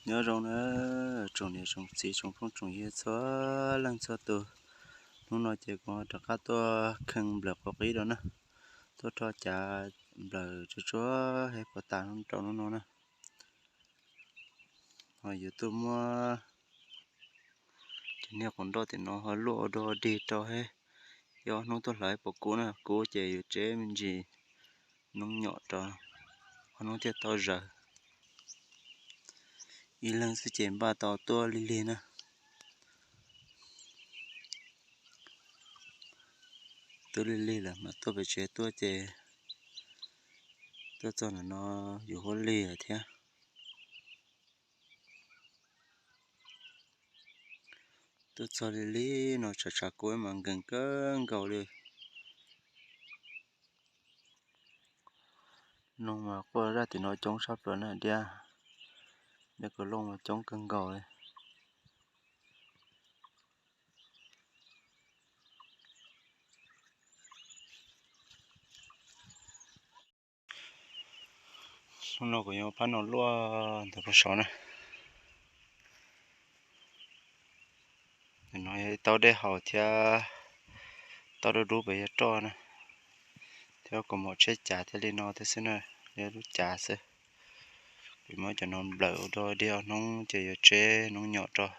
Nyob zoo na, tsoom niam tsoom txiv tsoom phooj tsoom ywg txhua leej txhua tus. Hnub no ces kuv rov qab tuaj kheej nplawm quav qib rau na, tuaj rho cav nplawm tsuag tsuag heev puas tas rau hnub no na. Ho yuav tuaj muab cov niag quav nroj tim no ho luaj ua dog dig rau heev, ib ob hnub tuaj hlawv puas kub na, kub ces yuav tseb me ntsis noob nyom rau, ob hnub thiaj tau zaws. Ib leeg xwb ces npaj tau tuaj lig lig na. Tuaj lig lig lawm mas tuaj pem tsev tuaj ces tuaj txog ntawm no yuav huab lig lawm thiab. Tuaj txog lig lig no tshav tshav kub mas nkees kawg nkaus li. Noog mas quaj zaj tim no coob tshaj plaws na, diab, diab kwv looj mas coob kawg nkaus li. Hnub no kuv yuav phab no luaj ntawm puag saud na. No yog ib taub dej haus thiab taub dub dub pem yog roj na, thiab kuv mam tsheb cav thiaj li no thiab xwb na, yog lub cav xwb. Kuv muab cov no nplawm ua dog dig ob hnub ces yuav tseb noob nyom rau,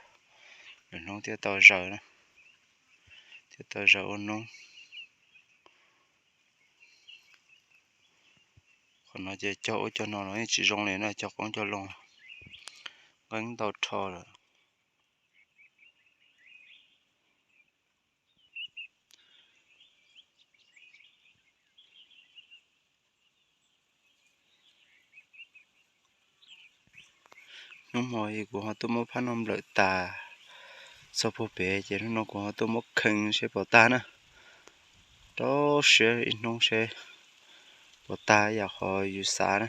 lwm hnub thiaj tau zaws na, thiaj tau zaws ua noob. Qhov no ces cog ub cog no los yeej tsis zoo li na, cog qoob cog loo, nqeeb ntau rho lawm. Hnub hmo kuv ho tuaj muab phab no nplawm tas txog puag pem ces hnub no kuv ho tuaj muab kheej seb puas tag na. Rau siab ib hnub seb puas tag yam qhov yus xav na.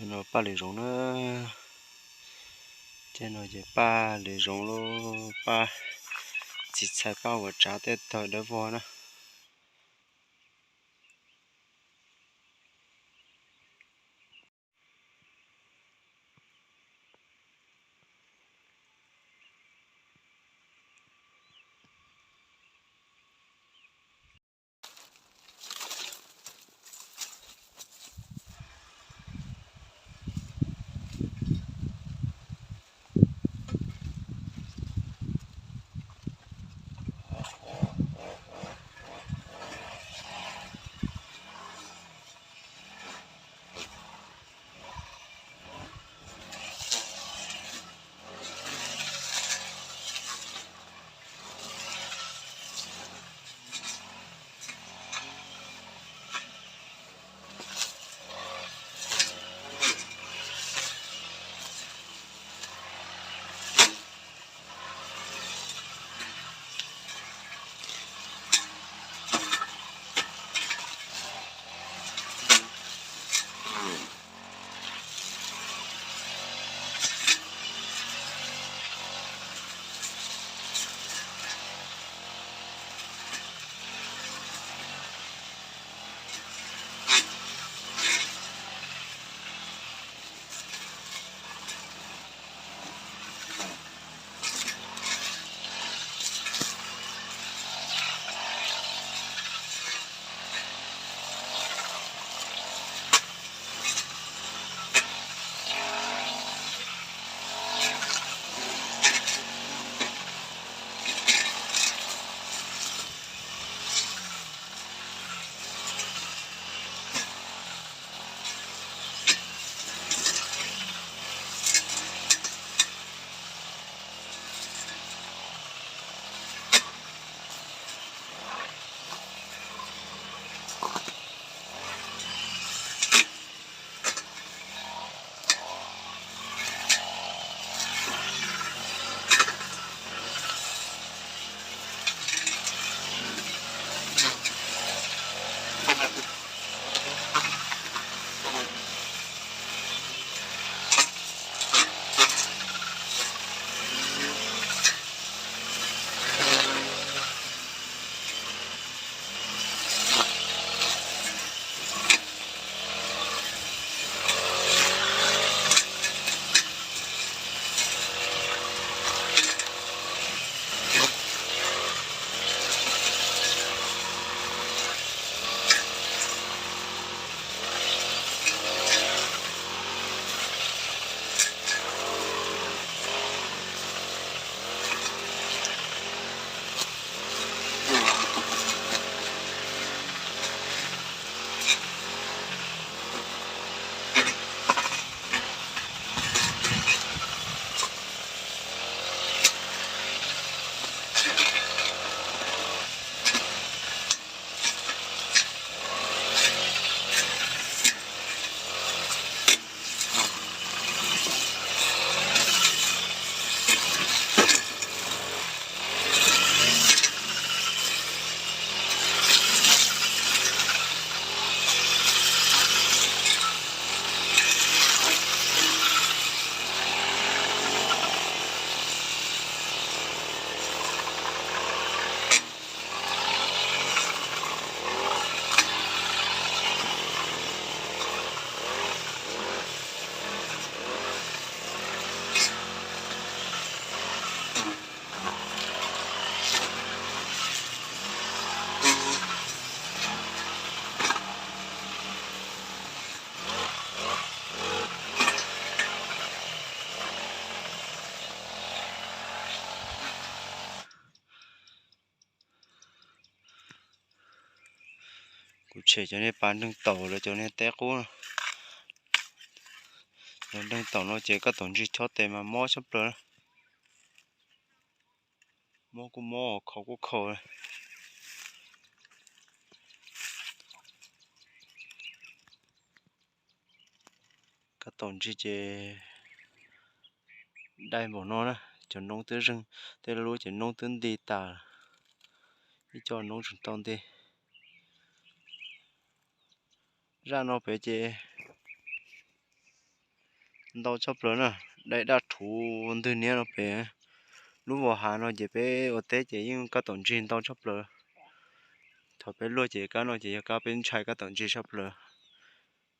No paj lwm zoov na. Tej no ces paj lwm zoov lauj, paj txiv txhais paj uas tsav tej tawg dawb vog na. Kuv tshem cov niag pas nreeg taum lawv cov niag teb qub. Cov nreeg taum no ces koj tom ntsis chob tes mas mob tshaj plaws. Mob kuj mob, khaus kuj khaus. Koj tom ntsis ces dai npaum no na, cov noob twb zeeg, tej lub ces noob twb nti tas, ib co noob tseem tau nti. Zaj no pem ces ntau tshaj plaws na, dai daj rhuv ntwg niab no pem. Lub vos hav no ces peb ua teb ces yeej kab tom ntsig ntau tshaj plaws. Thaum peb luaj ces kab no ces yog kab peb ntshai kab tom ntsig tshaj plaws.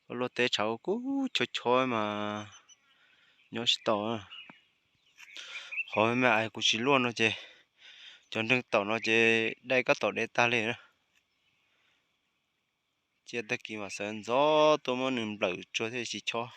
Koj luaj teb tshav kub chob chob mas nyob tsis tau. Qhov me me es kuv tsis luaj no ces cov nreeg tom no ces dai kab tom dev tag li na. Cia tag kis mam sawv ntxov tuaj muab nws nplawm tsuag thiaj tsis chob.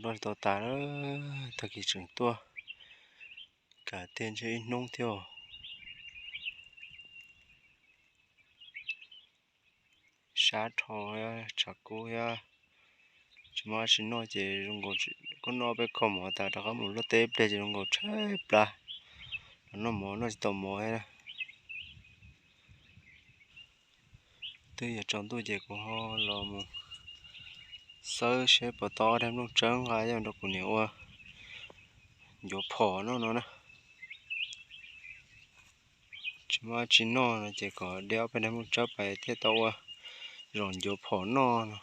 Noj tsis tau tas, tag kis tseem tuaj, kav tiag ntshe ib hnub thiab. Sab rho thiab tshav kub thiab, tsis muaj dab tsi noj ces zoo nkaus, koj noj peb kho mov tas rov qab mus luaj teb ib pliag ces zoo nkaus tshaib plab, los noj mov noj tsis tau mov thiab. Twb yuav tsaus ntuj ces kuv ho los mus xawb seb puas tau ob daim nplooj tsawb nqa coj rau kuv niam ua ncuav phom noj no na. Tsis muaj dab tsi noj no ces kom de ob peb daim nplooj tsawb pais thiaj tau ua zaum ncuav phom noj no.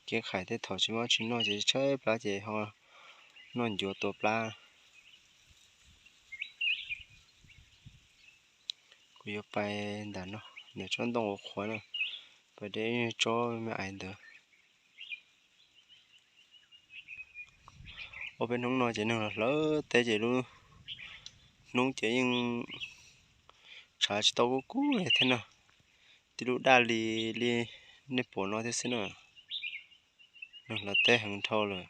Kev qhais tej thaum tsis muaj dab tsi noj ces tshaib plab ces ho noj ncuav tua plab. Kuv yuav pais ntawm no, ntawm tsob ntoo qhuav qhuav na, pais de tsob me ais ntawd. Ua peb hnub no ces neeg los hlawv teb ces lub hnub ces yeej tshav tsis tau kub kub li thiab na, tib lub daj li li nej pom no thiab xwb na. Neeg hlawv teb heev dhau lawm.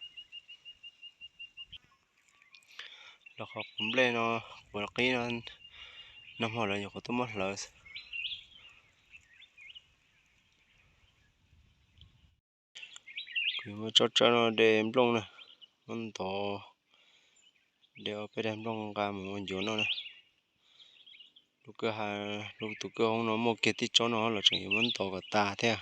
Los qhov quav nplej no, quav qib no, nag hmo lawv nyuam qhuav tuaj muab hlawv. Kuv yuav muab tsob tsawb no de nplooj na, muab ntov, de ob peb daim nplooj nqa mus ua ncuav noj na. Lub kwj ha, lub tus kwj hoob no muaj kiag tib tsob no los tseem yuav muab ntov kom tas thiab.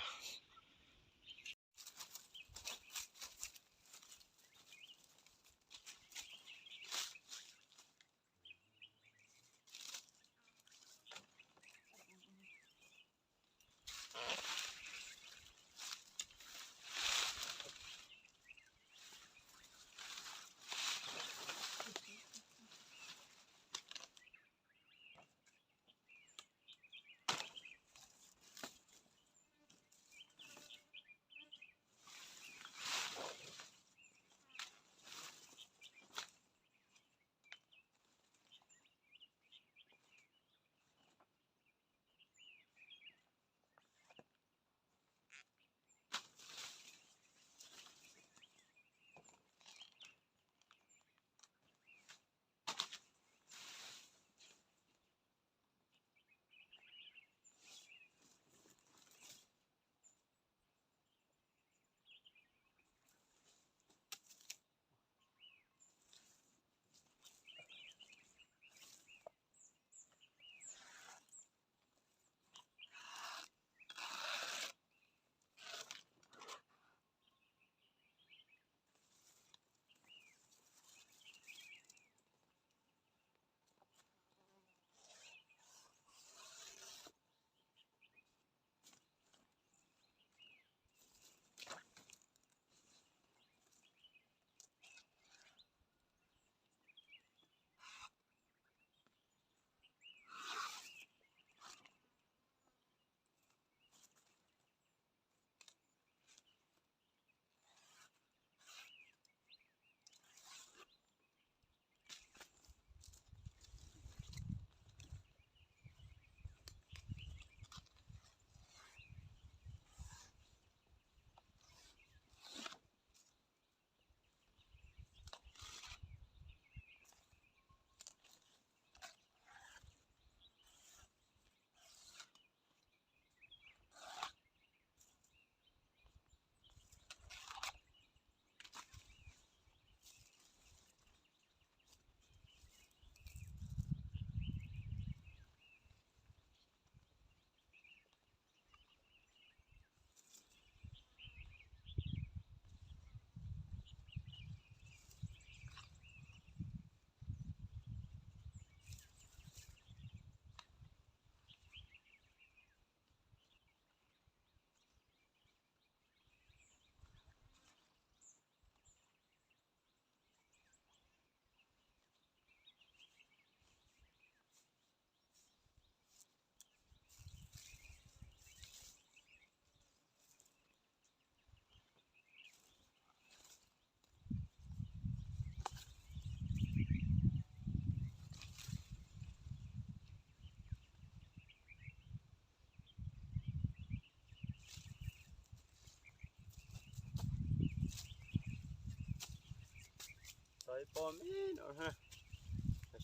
Pom me no,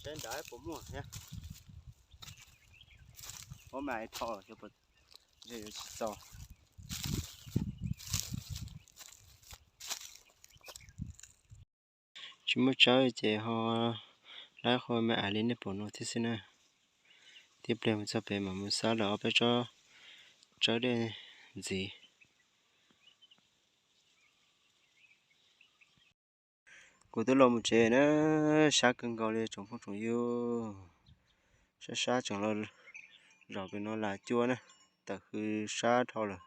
saib nrad puas muaj thiab. Ob me ais tho, yuav tsis txaus. Tsis muaj tsawb ces ho laib qhov me ais li nej pom no thiab xwb na. Tib pliag mus txog pem mam mus xab lawm ob peb tsob tsawb dej ntxiv. Kuv twb los mus tsev na, sab kawg nkaus li tsoom phooj tsoom ywg. Sab sab tseem los zaum pem no lam cuab na, tawm hws sab dhau lawm.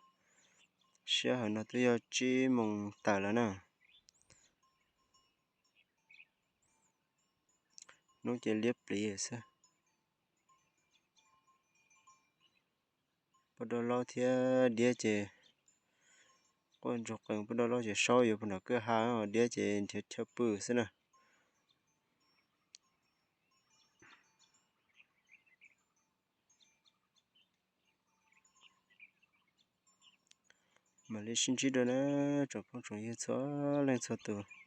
Sij hawm no twb yog tsib moos tawm lawm na. Hnub ces liab pliv xwb. Poj dog laub thiab diab ces quaj ntsuag qees, poj dog laub ces saub yuav puag nram kwj ha, diab ces nrhiav chaw pw xwb na. Mam li sib ntsib dua na tsoom phooj tsoom ywg txhua leej txhua tus.